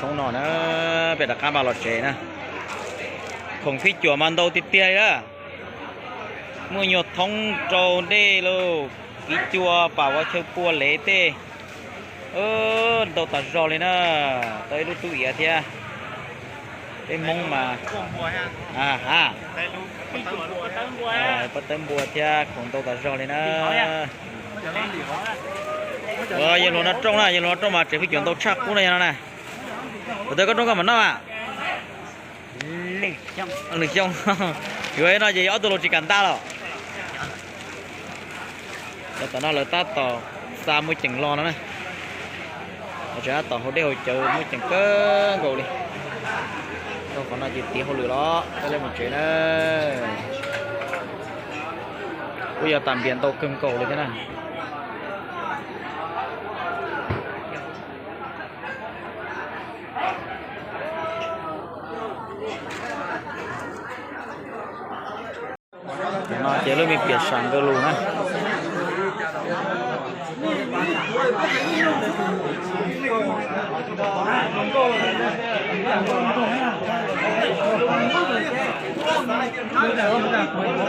Thoob no na, peb rov qab npaj los tsev na. Khoom phij cuam mas ntau tiag tiag li na. Muaj nyuag thoob rau dej lauj, kiv cua pam ua chaw pua lev tej. Ntau tas zog li na. Tau ib lub tub iav thiab. Peb Hmoob mas, a, pob tawb npua thiab khoom ntau tas zog li na. Yawg hluas no rooj na, yawg hluas no rooj mas tsev phij cuam ntau tshaj qub na yog no na. Kuv tau koj rooj koj mam noj a. Lwm xyoo, yuav no ces ob tug los tsis kam ntaj los. Cov tom no lawv tab tom xa muaj ceem los no na. Lawv tseem tab tom haus dej haus cawv muaj ceem kawg nkaus li. Rau qhov no ces tiv hauj lwm los peb mus tsev na. Kuj yog tas npias ntau kawg nkaus li thiab na. No ces lub me piam sam nkawg lus na.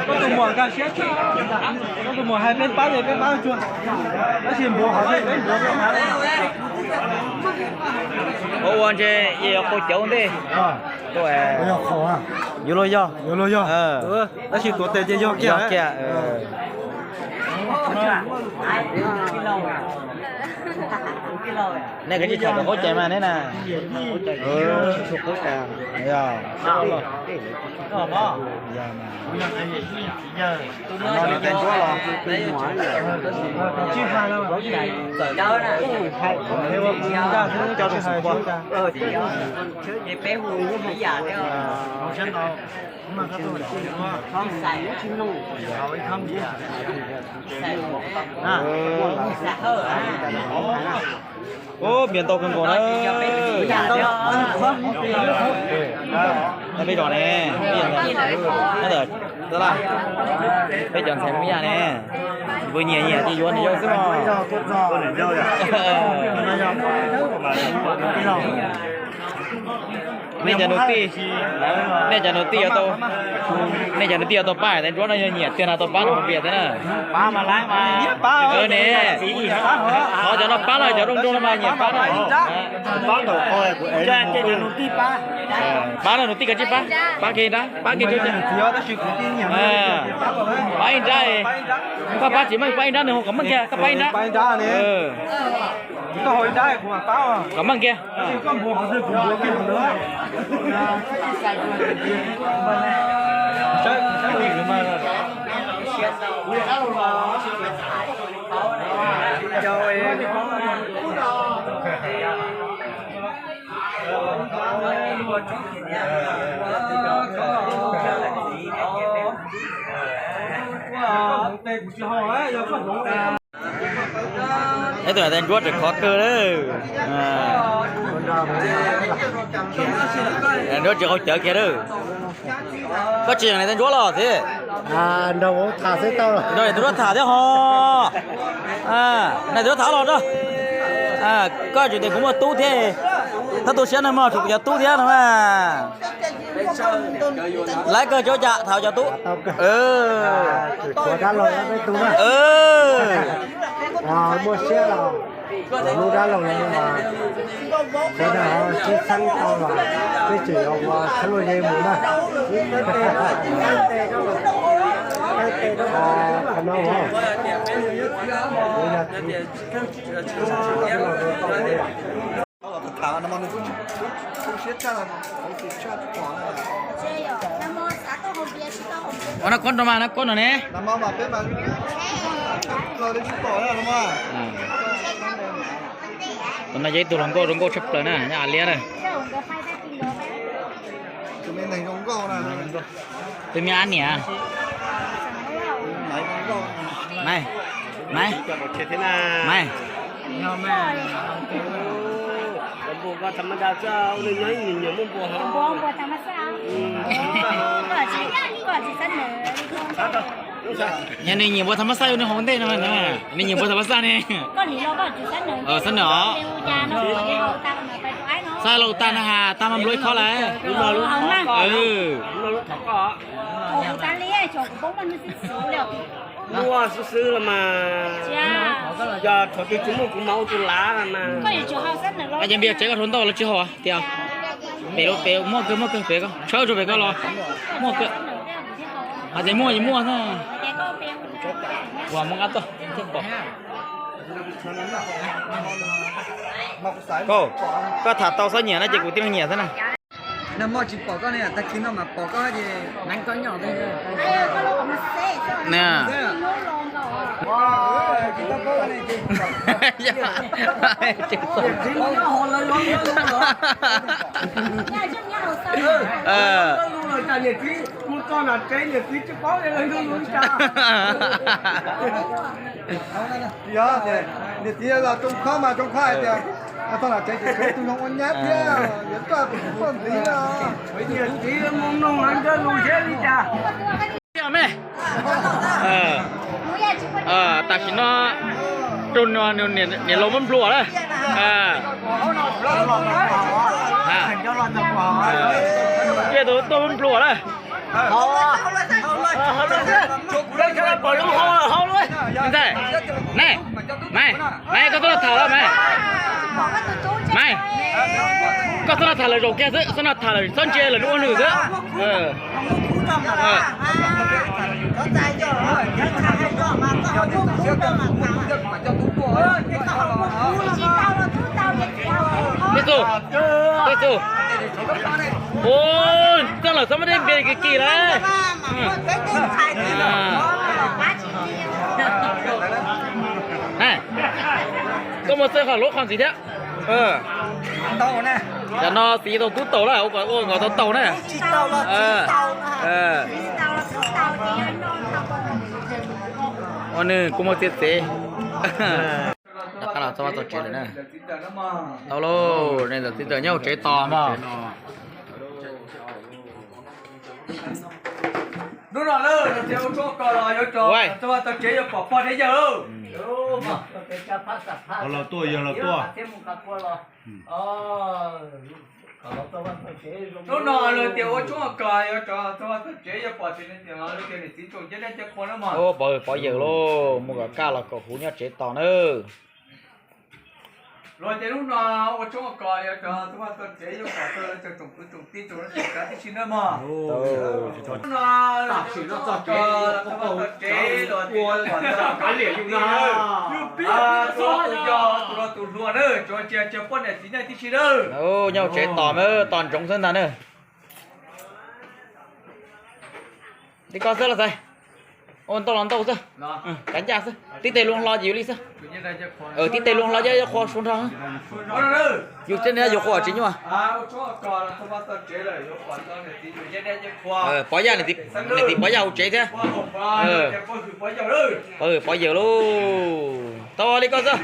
Koj tus muam nkag siab tshaj, koj tus muam hais peb pab ces peb pab tsuag, tab sis npuav qhov twg peb npuav peb pab. Ua ua ntshe yuav qaug cawv ntej. Yuav luag yog, yuav luag yog, tab sis tuav tes ces yog kiag. Nej kav tsij tham kom qaub cai mas neb na. Ub, npias ntau kawg nkaus na. Peb zos ne, peb cov ntxhais Hmoob Yaj ne, npus nyiam nyiam ces yuav nws yau xwb mog. Nej cov nus tij, nej cov nus tij yuav tau, nej cov nus tij yuav tau pab tais ntsuab no yog nyiam tiag no tau pab nws mus npias thiab na. Ne, qhov cov no pab no cov rooj nroog no mas nyiam pab na. Pab na, nus tij kav tsij pab, pab kiag nrab, pab kiag, pab ib nrab. Koj pab tsis meej, pab ib nrab nws hu kom meej kiag, koj pab ib nrab. Kom meej kiag. Ib tug tais ntsuab tseem khov kawg lawm. Tais ntsuab tsis qaug cawv kiag lawm. Koj tsis yeem tais ntsuab los thiab? Nrog tais ntsuab tham thiab ho. Nrog tais ntsuab tham los rau. Koj tsis tias kuv muaj tub thiab, txhob tu siab nawb mog, tshuav kuv cov tub thiab no mas. Laiv kawg, tsis ua cas, tham cov tub. Muaj siab los lub dab laug no mas, sawv daws ho sib txheeb tau los peb tseem yuav ua txheeb luaj yej mus na. Qhov no Ua nab kob rau mas, nab kob no ne. Tus no yog ib tug hluas nkauj zoo nkauj tshaj plaws na, nyob Av Liab na. Tus me ab niam. Maiv, Maiv, Maiv. Yog nws nyiam npua tham mas xaj, yog nws haus ntej no, nws nyiam npua tham mas xaj ne. Xab nws os. Tag los tag na has, tag mas nplua ib khob lawm. Muaj xwb xwb los mas, yog thaum twg tsis muaj kuv mas ua tus lav mas. Ces npias tsev koj hluav ntaub los tsis haus tias, pem pem muaj kawg muaj kawg pem koj tshawb rau pem koj los muaj kawg. Hais tias muaj yeej muaj na. Uas muaj qab tuaj thiab pom. Koj, koj tham tau xob nyiam na ces kuv tij neeg nyiam xwb na. Nag hmo tsis pom koj ne, tag kis no mas pom koj ces. Yog, niam txiv los Rooj Khob mas Rooj Khob hais tias, txog tom tsev ces tsev tus zoo ua nyab thiab, yuav tuaj tus tuaj ntxiv os. Niam txiv mus noog hais nkawd lus thiab li cas. Me, tam sim no raug niam laus muab nplua lawm. Cia tus tuaj muab nplua lawm. Ntxhais, Maiv, Maiv, koj txhob los tham lawm Maiv. Maiv, koj txhob los tham lawm, zaum kiag xwb, txhob los tham lawm, txhob ntsia lawm, lub ua nws xwb. Tij Txuj, Tij Txuj, ua txog lawm txhob muab dej npias kim kim lawm. Koj muaj xeeb qhov lub qhov ntxiv thiab. Tam no txiv tau tub taus lawm, ua kom ua kom tau taus na. Ua nws kuj muaj txiaj txev. Rov qab los txog vaj txog tsev lawm na. Tau lauj, nej txiv tawm nyob hauv tsev tos mog. Hnub no lawm, ua tshoob kos los yuav tso txog vaj txog tsev yuav pom pog thiab yawg. Los tuaj, yog los tuaj. Hnub no lawm tias ua tshoob kos yuav tso txog vaj txog tsev yuav pom tias niam txiv tsoom ciab dab ciab qhua na mog. Pov, pov yawm lauj, mus kom kaj los kom huv nyob tsev tos nawb. Luag tias hnub no ua tshoob kos yuav tso txog vaj txog tsev yuav pom txog tsoom kwv tsoom tij tsoom kav tib si nawb mog. Hnub no tshoob kos txog vaj txog tsev luag tias pom txog kav liam yus no. Yus pib tus yog tus hluas tus hluas na, tsuas cia cia poj niam txiv neej tib si nawb. Nyob hauv tsev tos na, tos ntsoov xwb ntag na. Li koj xwb los xaiv. Ua ntau los ntau xwb. Kav ncaj xwb, tib teg luag hlo ces yus li xwb. Tib teg luag hlo ces yuav qhua suav nrog. Yus tsev ne yuav qhua tsis nyuaj. Pov yaj, niam txiv pov yaj hauv tsev thiab. Pov, pov yawm lauj. Tau li koj xwb.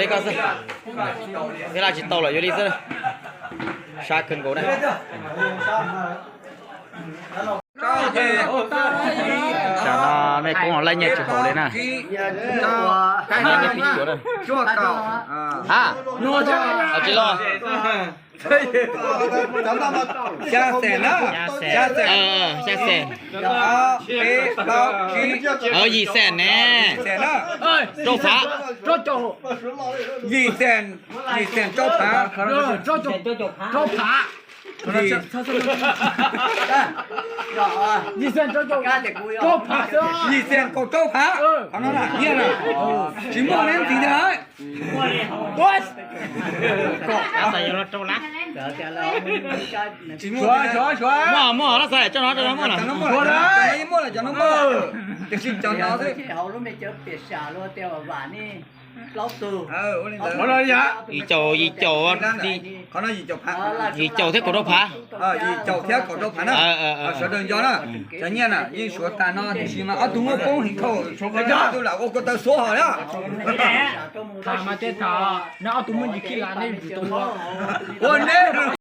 Li koj xwb. Yog laj tsis tau lawm yuav li xwb. Sab kawg nkaus na. Tsam no mej koob laij nyiaj tsis haum li na. Ha, tsis los. Xya xees na, xya xees. Xya xees. Yim xees ne. Rau phav. Yim xees, yim xees rau phav. Yim xees kaum rau phav. Qhov no na, nyiaj na. Tsis muaj nev ntxiv ntag. Tsis muaj, muaj, muaj, cov no muaj, cov no muaj, tiam sis cov no xwb. Yim caum, yim caum, yim caum thiab kaum rau phav. Yim caum thiab kaum rau phav na. Sawv daws nco na, cov nyiaj na yeej suav tas no tiam sis mas ob tug muaj poob heev dhau, ob tug lam ua ko taw xuav hos na. Tham mas thiaj tham, neb ob tug muaj ntsis khib las nej yuav tsum tau ua.